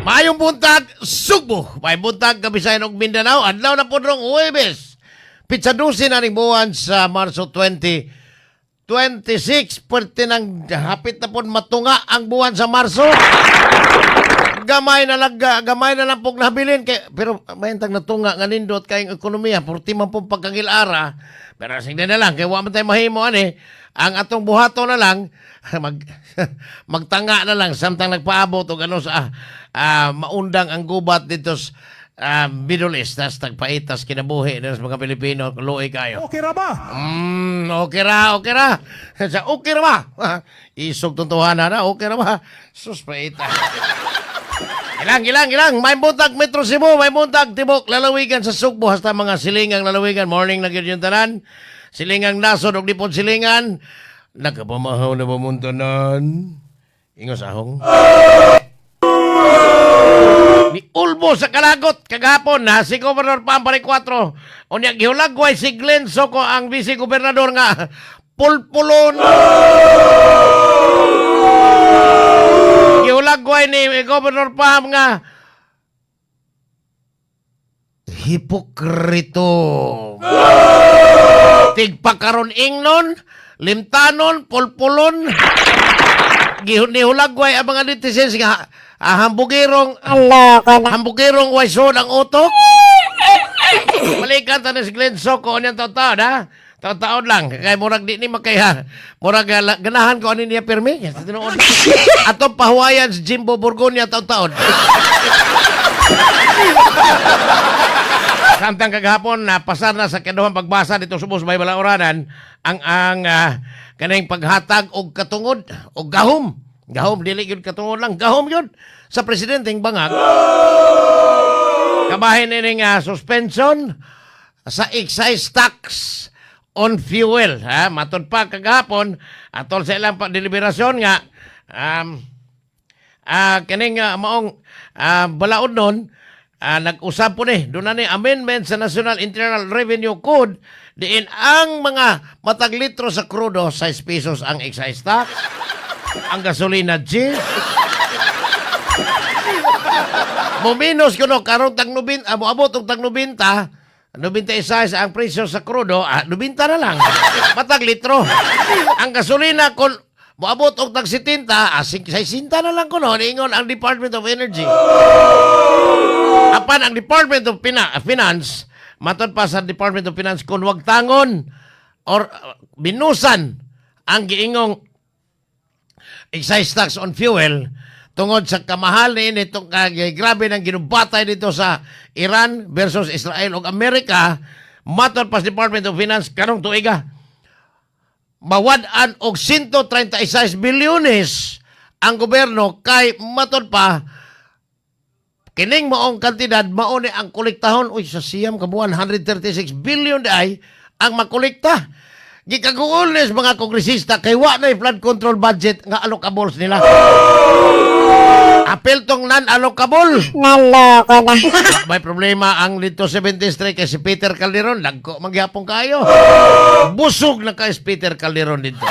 Maayong buntag, Sugbo. Maayong buntag, Kabisayan ug Mindanao. Adlaw na po rong Huwebes. Petsa 12 na ning buwan sa Marso 20 26. Pwerte nang hapit na po matunga ang buwan sa Marso. Gamay na lang, gamay na lang pong nabilin kay, pero may tag natunga nga nindot kayong ekonomiya, purti man pong pagkagilara. Pero sige na lang kay wa man tayo mahimo ani. Ang atong buhato na lang, magtanga na lang samtang nagpaabot og ano sa maundang ang gubat dito sa Middle East, tas tagpaitas kinabuhi sa mga Pilipino. Luoy kayo. Okay ra ba? Okay ra, okay ra. Sa okay ra ba? Isog tuntuhan na, okay ra ba? Sus, paita. Ilang, ilang, ilang. May buntag Metro Cebu, may buntag tibok lalawigan sa Sugbo, hasta mga silingang lalawigan. Morning na gyud yung tanan. Silingang nasod og dipon silingan. Nakapamahaw na ba mong tanan? Ingos ahong. Ni Ulbo sa kalagot kagahapon na si Governor Pampari 4. Unya gihulagway si Glenn Soco, ang vice gobernador, nga pulpulon. Gihulagway ni Governor Pam nga hipokrito. Tigpakaron ingnon, limtanon, pulpulon. Gihulagway ang mga netizens nga hambugirong Aloko na. hambugirong way sud ang utok. Balikan ta ni si Glenn Soco unyang taon-taon, ha? Taon-taon lang. Kaya murag di ni makaya. Murag ganahan ko ani niya pirmi. Sa tinuod. Atong pahuwayan si Jimbo Borgonia taon-taon. Samtang kagahapon na pasar na sa kaduhang pagbasa dito subos may balauranan ang kaning paghatag og katungod og gahom. Gahom, dili gyud katungod lang, gahom gyud sa presidenteng bangag. Kabahin ining suspension sa excise tax on fuel, ha? Matod pa kagahapon atol sa ilang deliberasyon nga kining maong balaod nun, nag-usap po ni doon na ni amendment sa National Internal Revenue Code diin ang mga matag litro sa krudo, 6 pesos ang excise tax, ang gasolina G Muminos kuno karon tag 90, moabot og tag 90, 96 ang presyo sa krudo, 90 na lang matag litro. Ang gasolina kon moabot og tag 70, 60 na lang kuno, niingon ang Department of Energy. Apan ang Department of Finance, matod pa sa Department of Finance, kung wag tangon or binusan ang giingong excise tax on fuel tungod sa kamahal ni ini itong grabe ng ginubatay dito sa Iran versus Israel ug Amerika, matod pa sa Department of Finance, karong tuiga mawad-an og 136 bilyones ang gobyerno kay matod pa kining maong kantidad mao ni ang kolektahon. Uy, sa 9 ka buwan, 136 billion ay ang makolekta. Gikaguol ni sa mga kongresista kay wa na flood control budget nga allocables nila. Apil tong non-allocable. Naloko na. May problema ang dito 7th District kay si Peter Calderon. Dagko magyapon kayo. Busog na kay si Peter Calderon dito.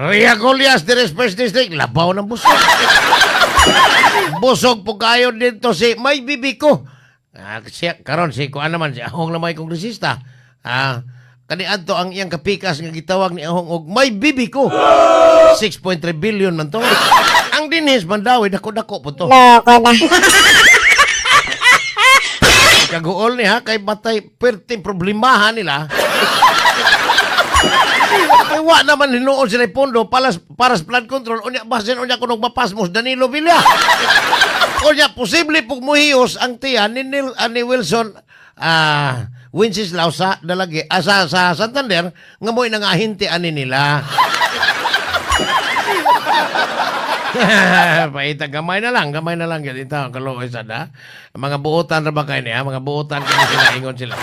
Ria Golias, dire sa First District, labaw ng busog. Busog po kayo dito si May Bibi ko. Siya, karon si kuan naman si Ahong na may kongresista. Kani adto ang iyang kapikas nga gitawag ni Ahong og May Bibi ko. 6.3 billion man to. Ang dinhis Mandawi, dako-dako po to. Loko na. Kaguol ni ha, kay batay perting problemahan nila. Kay wa naman hinuon sila pondo para sa flood control. Unya basin unya kunog mapasmos Danilo Villa. Unya posible pug muhiyos ang tiyan ni ni Wilson Wenceslao sa Dalagi, sa Santander nga mo'y nangahinti ani nila. Paita, gamay na lang ganito ang kaluoy sad ha. Mga buotan ra ba kay niya? Mga buotan kini sila, ingon sila.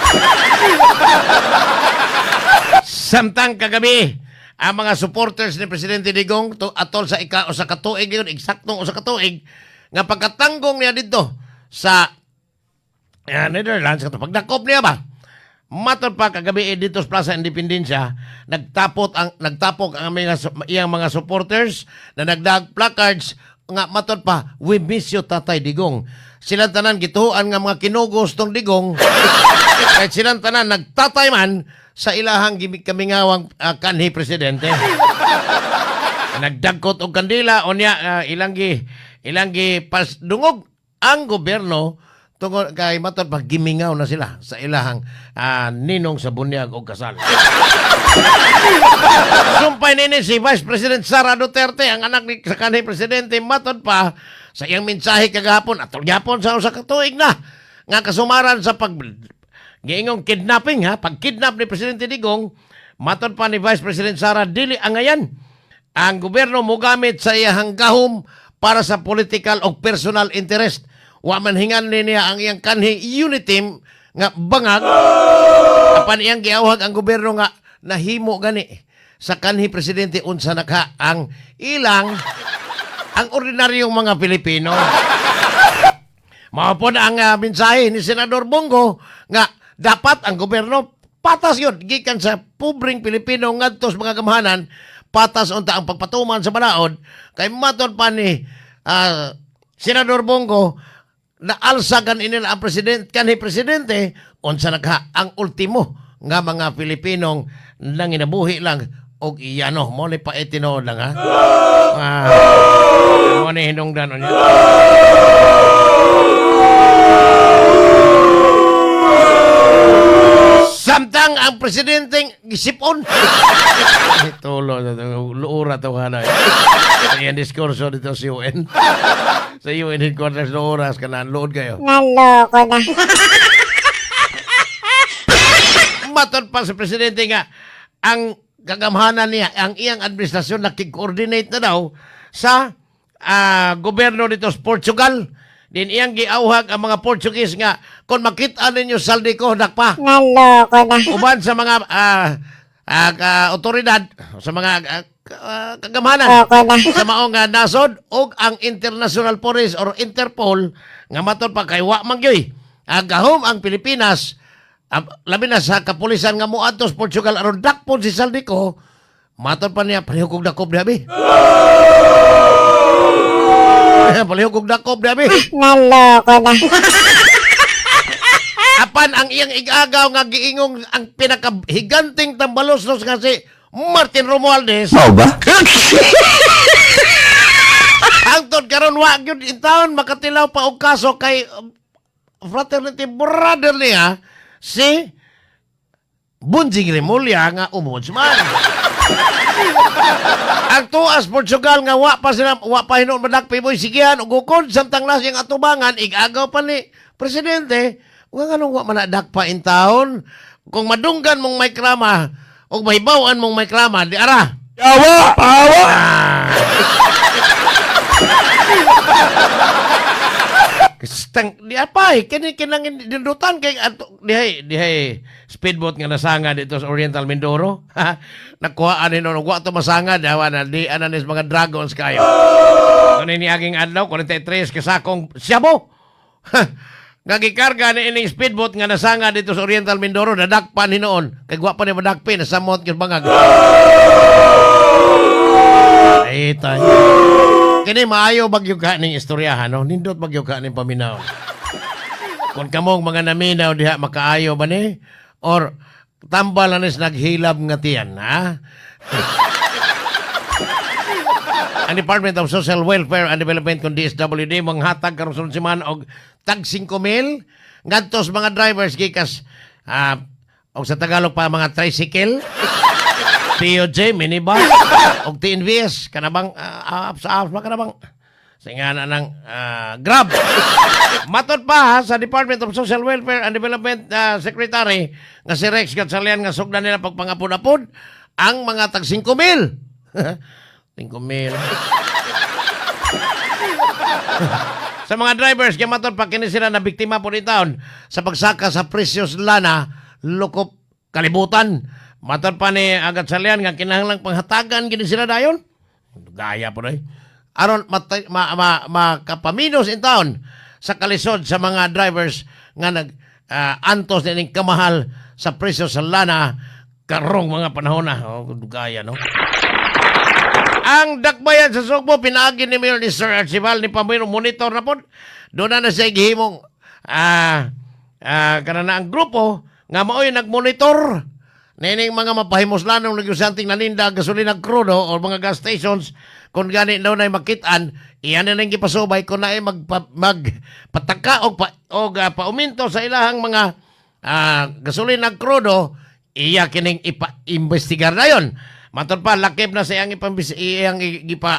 Samtang kagabi, ang mga supporters ni Presidente Digong to, atol sa ika o sa katuig yun, eksaktong usa ka tuig nga pagkatanggong niya dito sa Netherlands, kato pagdakop niya ba? Matod pa kagabi dito sa Plaza Independencia, nagtapot ang nagtapok ang mga iyang mga supporters na nagdag placards. nga matod pa, "We miss you, Tatay Digong." Silang tanan gituohan nga mga kinugos tong Digong. Kahit silang tanan nagtatay man sa ilahang kamingawang kanhi presidente. Nagdagkot og kandila unya ilang gi pas dungog ang gobyerno tungod kay matod pa gimingaw na sila sa ilahang ninong sa bunyag og kasal. Sumpay nini si Vice President Sara Duterte, ang anak ni sa kanhi presidente, matod pa sa iyang mensahe kagahapon, atol gyapon sa usa ka tuig na nga kasumaran sa pag giingong kidnapping ha, pagkidnap ni Presidente Digong. Matod pa ni Vice President Sara, dili angayan ang gobyerno mogamit sa iyang gahom para sa political o personal interest. Wa man hingan ni niya ang iyang kanhi unity team nga bangag, apan iyang giawhag ang gobyerno nga nahimo gani sa kanhi presidente unsa naka ang ilang ang ordinaryong mga Pilipino. Mao po na ang mensahe ni Senador Bong Go nga dapat ang gobyerno patas yun gikan sa pobreng Pilipino ngadto sa mga gamhanan, patas unta ang pagpatuman sa balaod, kay matod pa ni Senador Bong Go na alsagan inila ang president kanhi presidente unsa nagha ang ultimo nga mga Pilipinong nanginabuhi lang og iyano mo ni pa tinuod lang ha. Mo ni hinungdan unya. Samtang ang presidenteng gisipon. Tulo, luura to hanay. Sa iyang diskurso dito sa UN. Sa UN headquarters no oras kanan luod kayo. Naloko na. Matod pa sa presidente nga ang kagamhanan niya, ang iyang administrasyon nakig-coordinate na daw sa gobyerno dito sa Portugal. Din iyang giawhag ang mga Portuguese nga kung makita ninyo Zaldy Co, dakpa. Naloko na. Uban sa mga otoridad, sa mga kagamhanan Loko na. sa maong nasod ug ang International Police or Interpol nga matod pa kay wa man gyoy gahom ang Pilipinas, labi na sa kapulisan nga moadto sa Portugal aron dakpon si Zaldy Co. Matod pa niya, palihog og dakop dihabi, palihog og dakop dihabi. Naloko na. Apan ang iyang igagaw nga giingong ang pinakahiganting tambaloslos nga si Martin Romualdez. Mao ba? Hangtod karon wa gyud in town makatilaw pa og kaso kay fraternity brother niya si Bunjing Remulla nga ombudsman. Ang tuas Portugal nga wa pa sila, wa pa hinuon madakpi boy sigihan ug ukod samtang nas iyang atubangan igagaw pa ni presidente nga nganong wa man nadakpa in town. Kung madunggan mong may krama ug mahibaw-an mong may krama di ara. Awa! Awa! Stang di apay kini kinangin dindutan kay ato dihay dihay speedboat nga nasanga dito sa Oriental Mindoro. Nakuhaan ni no wa to masanga dawa na di ananis mga dragons kayo. Ano ni aging adlaw 43 kasakong siyabo nga gikarga ni ining speedboat nga nasanga dito sa Oriental Mindoro, nadakpan hinuon kay wa pa ni madakpi nasamot gyud bangag. Ay tay. Kini maayo bagyo ka ning istoryahan, no? Nindot bagyo ka ning paminaw. Kung kamong mga naminaw diha makaayo ba ni? Or tambal na nis naghilab nga tiyan, ha? Ang Department of Social Welfare and Development kung DSWD manghatag karong sunod semana og tag 5,000 ngadto sa mga drivers gikas og sa Tagalog pa mga tricycle, POJ, minibus, og TNVS, kanabang apps apps ba kanabang sa na ng Grab. Matod pa ha, sa Department of Social Welfare and Development Secretary nga si Rex Gatchalian nga sugdan nila pagpangapod-apod ang mga tag 5,000. 5,000. Sa mga drivers, kaya matod pa kini sila na biktima po ni taon sa pagsaka sa presyos lana lukop kalibutan. Matod pa ni Gatchalian nga kinahanglang panghatagan kini sila dayon. Gaya po na. Aron makapaminos in town sa kalisod sa mga drivers nga nag antos nining kamahal sa presyo sa lana karong mga panahon na. Oh, gaya no. Ang dakbayan sa Sugbo pinaagi ni Mayor ni Sir Archival ni Pamino monitor na pod. Doon na na siya gihimong kana ang grupo nga mao'y nagmonitor nining mga mapahimuslanong negosyanteng naninda gasolina, krudo o mga gas stations. Kung gani daw na makitaan, iyan na nang gipasubay kung naay magpataka og pauminto sa ilahang mga gasolina, krudo, iya kining ipa-imbestigar na yon. Matod pa, lakip na sa iyang ipa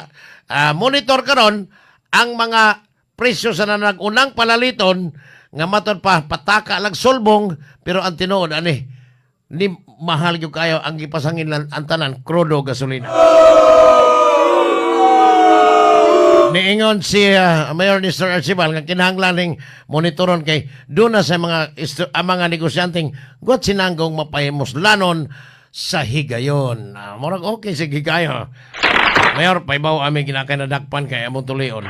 monitor karon ang mga presyo sa nanagunang palaliton nga matod pa pataka lang sulbong, pero ang tinuod ani ni mahal gyud kayo ang gipasangin lang ang tanan krudo, gasolina. Niingon si Mayor ni Sir Archibald nga kinahanglan ning monitoron kay doon na sa mga ang mga negosyanteng guwat sinanggong mapahimuslanon sa higayon. Murag okay sige kayo. Mayor, paibaw aming ginakay na dakpan kay among tulion.